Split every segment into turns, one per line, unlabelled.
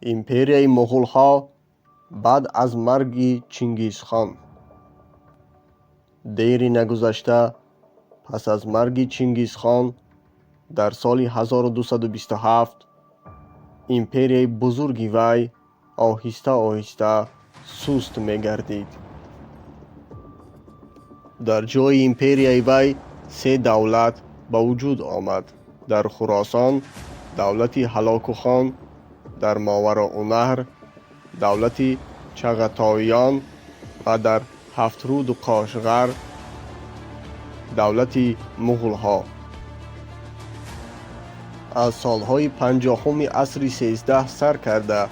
Империяи муғулҳо баъд аз марги Чингизхон. Дери нагузашта пас аз марги Чингизхон дар соли 1227 империяи бузурги вай оҳиста-оҳиста суст мегардид. Дар ҷои империяи вай се давлат ба вуҷуд омад: дар Хуросон давлати Ҳалокухон, дар Мовароуннаҳр давлати Чағатоиён ва дар Ҳафтруду Қошғар давлати муғулҳо. Аз солҳои 50-уми асри 13 сар карда,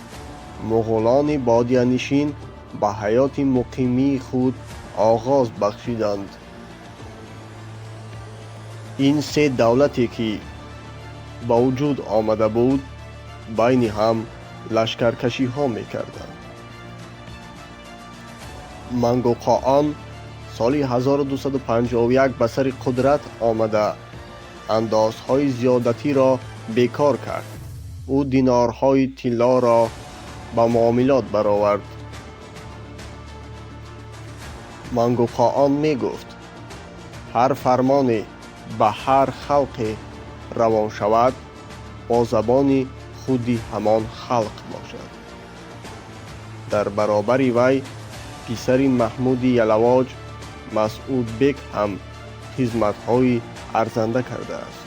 муғулони бодиянишин ба ҳаёти муқимии худ оғоз бахшиданд. Ин се давлате, ки ба вуҷуд омада буд, байни ҳам лашкаркашиҳо мекарданд. Мангуқоон соли 1251 ба сари қудрат омада, андозҳои зиёдатиро бекор кард. Ӯ динорҳои тиллоро ба муомилот баровард. Мангуқоон мегуфт: «Ҳар фармоне ба ҳар халқе равон шавад, бо забони худи ҳамон халқ бошад». Дар баробари вай писари Маҳмуди Ялавоҷ, Масъудбек, ҳам хизматҳои арзанда кардааст.